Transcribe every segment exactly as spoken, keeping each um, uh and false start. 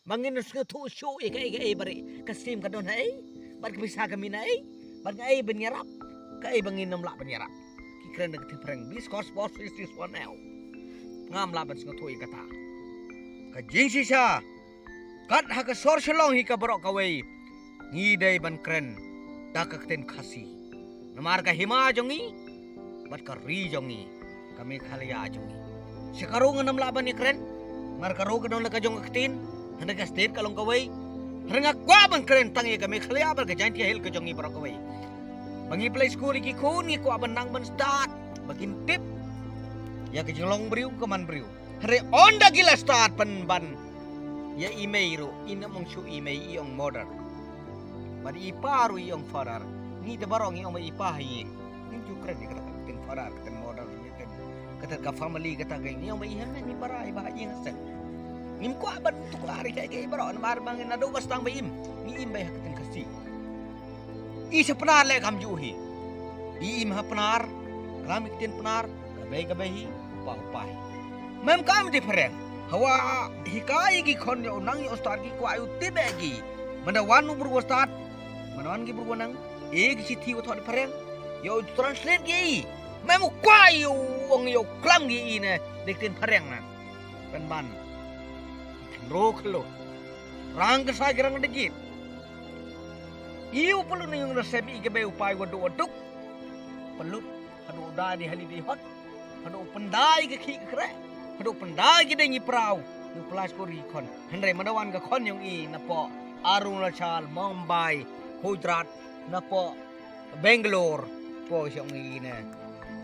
Ba ngin sngewthuh shuh ïa kaei kaei ba ri ka sim ka don haei, bad ka pisa ka mih naei, bad kaei ban ïarap, kaei ba ngin ym lah ban ïarap. Ki kren da ka ktien phareng, because boss is this one now. Ngam lah ban sngewthuh ïa kata. Ka jingshisha, kat ha ka sor Shillong hi ka baroh kawei, ngi dei ban kren da ka ktien Khasi. Namar ka hima jong ngi, bad ka ri jong ngi, ka Meghalaya jong ngi. Sha ka ru ngan ym lah ban ïakren, namar ka ru ka don la ka jong ka ktien, hynrei ka state ka long kawei. Hynrei nga kwah ban kren tang ïa ka Meghalaya bad ka Jaintia Hills ka jong ngi baroh kawei. Ba ngi plie skul ïa ki khun ngi kwah ban nang ban stad, ba kin tip ïa ka jinglong briew ka man briew. Hynrei ynda ki la stad pynban ïa i mei ruh, i nym ong shuh i mei, i ong mother. Bad i pa ruh i ong father. Ngi te baroh ngi ong ba i pa ha ïing. Ngim ju kren ïa kata ka ktien father, ka ktien mother, ka ktien, kata ka family, kata ka ngi ong ba i ha, ngi para i ba ha ïing ha sem. Ngim kwah ban tuklar ïa kaei kaei baroh, namar ba ngi naduh ba sdang ba im, ngi im beit ha ka ktien Khasi. I sha Pnar leh kam ju hi. I im ha Pnar, klam ïa ka ktien Pnar, ka bei ka bei hi, u pa u pa hi. Mem kam dei phareng. Hawa hikai ïa ki khon ïa u nang ïa u stad ki kwah ïa u tip ïa ki. Mynda wan u bru u stad, mynda wan ki bru u nang, e ki shithi u thoh dei phareng. Ïa u translate ki i. Mem u kwah ïa u ong ïa u klam ki i ne, dei ktien phareng na. Pynban. Khynroo khyllood. Rang ka sa ki rang da git. Ïa u pynlut na ïung na sem i ka bei u pai wa duk wa duk. Pynlut haduh u dai di hali di hot. Haduh u pyndai ka khih ka khreh. Haduh u pyndai ki dei ngi prau. Ngi plas ko ri khon. Hynrei mynda wan ka khon ïong i na poh Arunachal, Mumbai, Gujarat, na poh Bangalore. Poh ïong i ne.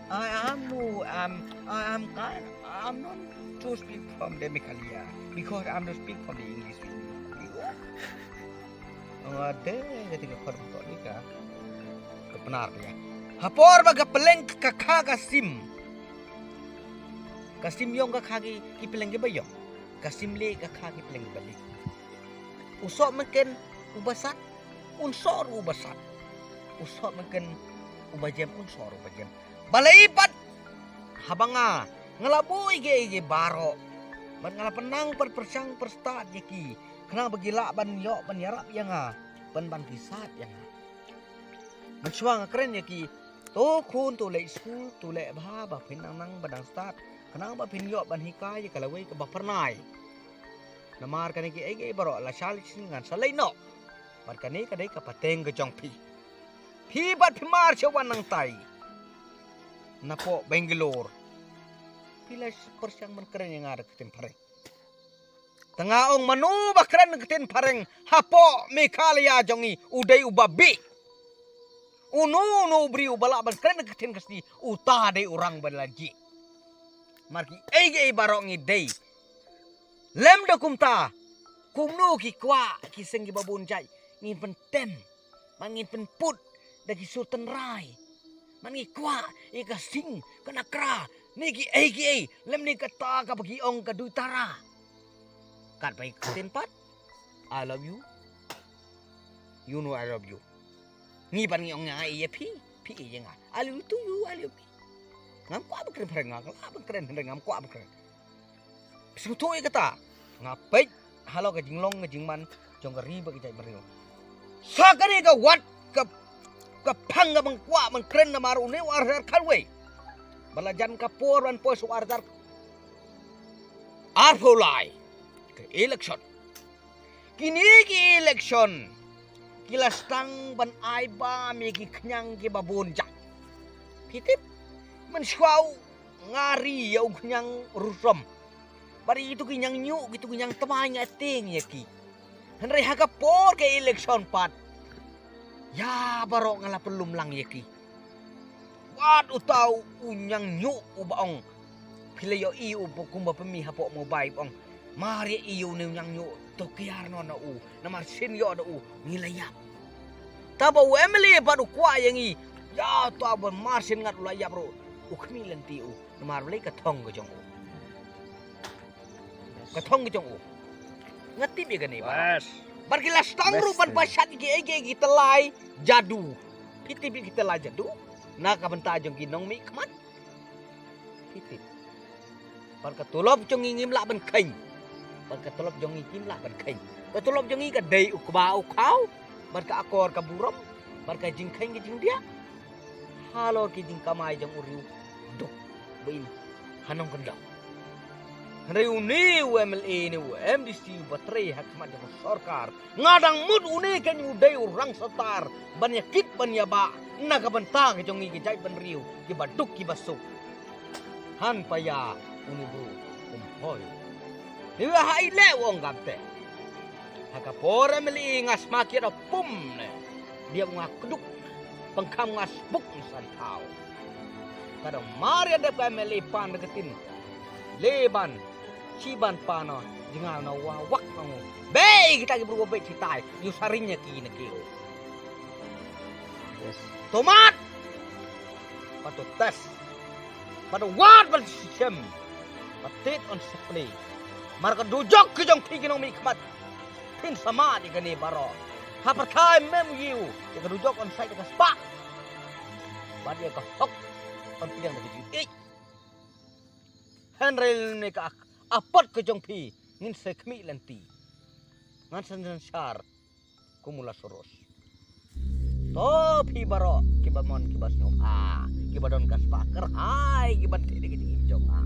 I am no, I'm, I am kind, I'm not to speak from the Meghalaya because I'm to speak from the English. Nga de ka ti ka khon ko ni ka. Ka Pnar ka. Ha por ba ka pleng ka kha ka sim. Ka sim ïong ka kha ki, ki pleng ki ba ïong. Ka sim lieh ka kha ki pleng ki ba lieh. U soh mynken u ba sat, un soh ruh u ba sat. U soh mynken u ba jem, un soh ruh u ba jem. Balei pat haba nga, nga la buh ïa ki, ïa ki baroh. Bad nga la pynang pyrshang pyrstad ïa ki. Khnang ba ki lah ban ïoh ban ïarap ïa nga, ban ban ki sat ïa nga. Mynshuwa nga kren ïa ki, to khun to leit skul, to leit bha, ba phin nang nang ba dang stad. Khnang ba phin ïoh ban hikai ïa ka lawei kaba phyrnai. Namar kane kiei kiei baroh la shah leit shisien ngan sa leit noh. Bad kane ka dei ka pateng ka jong phi. Phi bad phi mar sha wan nangtai. Na poh Bangalore. Phi la pyrshang ban kren ïa nga da ka ktien phareng. Te nga ong mano ba kren ka ktien phareng hapoh Meghalaya jong ngi u dei u ba bih. Uno uno u briew u ba lah ban kren ka ktien Khasi uta dei u rang ba la jih. Mar kiei kiei baroh ngi dei. Lem da kumta kumno ki kwah ki seng ki ba bun jait ngin pyntem. Ba ngin pynput da ki sur tynrai. Ba ngi kwah ïa ka sing ka nakra ne kiei kiei lem ne kata kaba ki ong ka duitara. Kat ba ïa ka ktien pat, I love you. You know I love you. Ngi ban ngi ong nga ïa phi, phi ïa nga. I love you to you, I love you. Ngam kwah ba kren phareng, nga kwah ba kren hynrei ngam kwah ba kren. Sngewthuh ïa kata. Nga peit halor ka jinglong ka jingman jong ka ri bad ka jaitbynriew. Sa kane ka wat ka, ka phang ka ban kwah ban kren namar une u ar hajar khatwei. Ba la jan ka por ban poi sa u ar hajar arphew lai. Ka election. Kine ki election ki la sdang ban ai bam ïa ki khñiang ki ba bun jait. Phi tip, mynshuwa nga ri ïa u khñiang rusom. Bad ïa kitu ki ñiangñuh, kitu ki ñiangtmai nga tieng ïa ki. Hynrei ha ka por ka election pat, ïa baroh nga la pynlum lang ïa ki. Wat uta u ñiangñuh u ba ong. Phi la ïohi u ba kumba pynmih hapoh mobile ba ong. Mar ïa i u ñiangñuh to kiar noh na u. Namar shin ïoh da u ngi la ïap. Taba u M L A bad u kwah ïa ngi. Ïa uta ba mar shin ngat u la ïap ruh. U khmih lynti u. Namar balei ka thong ka jong u. Ka thong ka jong u. Nga tip ïa kane ba. Bas. Bad ki la sdang ruh ban pashat ïa ki, ïa ki, ïa ki tyllai jadu. Phi tip ïa ki tyllai jadu. Na ka bynta jong ki nongmihkhmat. Phi tip. Bad ka tulop jong ngi ngim lah ban kheiñ. Bad ka tulop jong ngi kim lah ban kheiñ. Ka tulop jong ngi ka dei u kba u khaw, bad ka akor ka burom, bad ka jingkheiñ ka jingdiah halor ki jingkamai jong u riew duk ba im ha nongkyndong. Hynrei une u MLA ne u MDC uba trei ha khmat jong ka sorkar, nga dang mut une kan u dei u rang sorkar ban ïa kit ban ïa bah na ka bynta ka jong ngi ki jaitbynriew kiba duk kiba suk. Han paya une bru um hoi. Ni ha i le wong gam te. Ha ka por MLA nga sma ki da pum ne. Dia nga kduk pengkham nga sbuk san tau. Kada mar ïa dep ka MLA pan da ka tin. Le ban chi ban pan no jingal no wa wak no. Bei kita ki bru bei chitai. Yu sarinya ki ne ki. Tomat. Patut tes. Patut wat ban sisem. Patit on sepli. Mar ka dujok ki jong phi ki nongmihkhmat. Phin sama di kane baroh. Ha pyrthai mem yiu. Ïa ka dujok on sai ka spah. Bad ïa ka hok on pdiang da ka jiu. Hynrei ne ka apot ka jong phi ngin se khmih lynti. Ngan san san shar. Kumula soros. To phi baroh kiba mon kiba sngewbha kiba don ka spah kyrhai kiba thik dei ka jingim jong nga.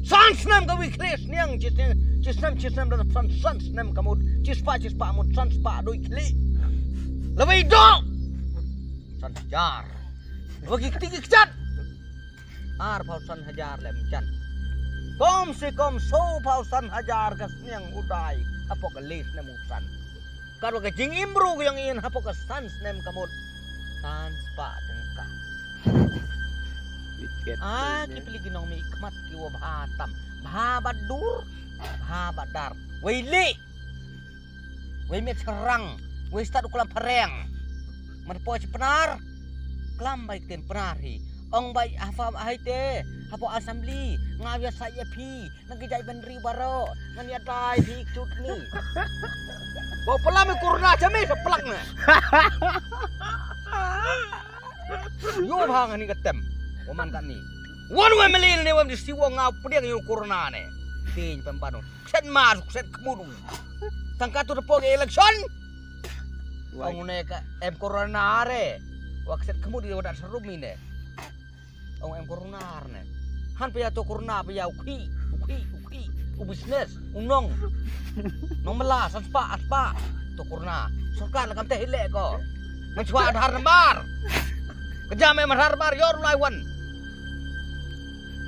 San snem ka wi khlieh sniang chi snem chi snem chi snem da san san snem ka mut chi spah chi spah mut san spah dui khlieh. Lawei do san hajar. Lawei ki kti ki kchat. Ar phaw san hajar lem jan. Kom se kom so phaw san hajar ka sniang u dai. Hapoh ka list na muksan. Kar ka jingim bru ka jong in hapoh ka san snem ka mut. San spah tengka. Ah, ki pili ki nongmihkhmat ki wa bha tam. Bha badur. Bha badar. Wei li. Wei miet serang, wei stad u klam phareng. Man po chi pnar. Klam bai ktien pnar hi. Ong bai hafa hai te. Hapo assembly. Nga wia sa ïa phi. Nang ki jaitbynriew baroh. Ngan ïa dai phi chut ni. Bo pala me kurna chame sa plak ne. Yo bha ngani ka tem. Wa man ka ni. Wan wa melil ne wa mesti wa nga pdiang yo kurna ne. Tin pembanu. Kset mar, kset khmut. Tang ka tu report election. Ong ne ka em corona re. Wa kset khmut di wa dak serum ine. Ong em corona ne. Han pia to corona pia u khi, u khi, u khi, u business, u nong. Nong mela san spah, spah. To corona. Sorkar la kam te hile ko. Menchwa Aadhaar number. Kejam em Aadhaar number yor lai wan.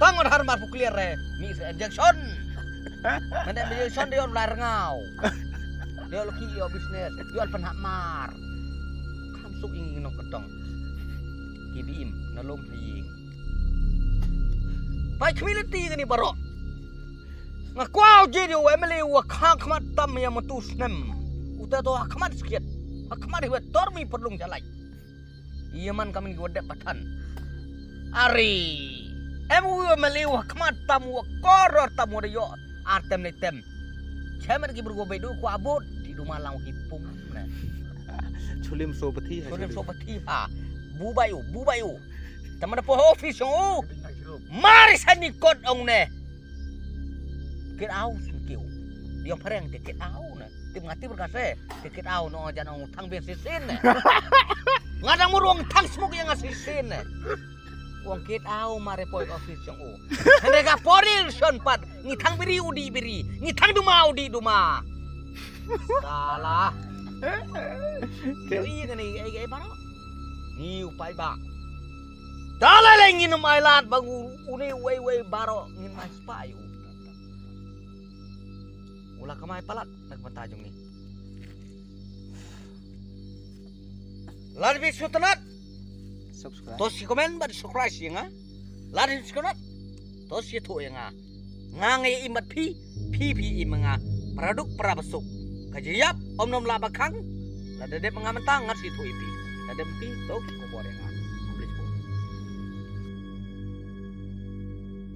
Tang Aadhaar number pu clear re. Mi se injection. Mende beli son dia ular ngau. Dia lagi yo bisnes, dia pen hak mar. Kam suk ing nong ketong. Ki bi im na lum ha ing. Pai community kani barok. Nga kwau je dia wa emeli wa khang khmat tam ya matu snem. Uta to ha khmat sikit. Ha khmat hiwet tor mi perlung jalai. Ïa man ka min ki wa dep pathan. Ari. Em u wa mali wa khmat tam wa koror tam wa da yo. Ar tem ne tem. Chemet ki bru wa bedu kwa bot. Di du ma lang hi pum ne. Chulim so pati ha. Chulim so pati ha. Bu bayu, bu bayu. Tam da po office u. Mari sani kot ong ne. Kit au sin kiu. Diong phareng te kit au ne. Tip nga tip ka se. Te kit au no jan ong thang bien sisin ne. Nga dang mur ong thang smuk yang sisin ne. Ong kit au mare poi office jong u. Hande ka poril son pat. Ngi thang biri u di biri. Ngi thang duma u di duma. Salah. Yo i ngani ai ai baro. Ngi u pai ba. Dala le ngin um ai lad ba ngu uni wei wei baro ngin mai spa yu. Ula kamai palat nak mata jong ni. Lad bi sutanat. Subscribe. Tos si komen bad subscribe si nga. Lad bi sutanat. Tos si tu nga. Nga ngai im bad phi, phi phi im nga. Paraduk para besuk. Ka jiyap om nom la bakang. La dedep nga mentang ngat si tu ipi. La dedep phi tu ko bore nga.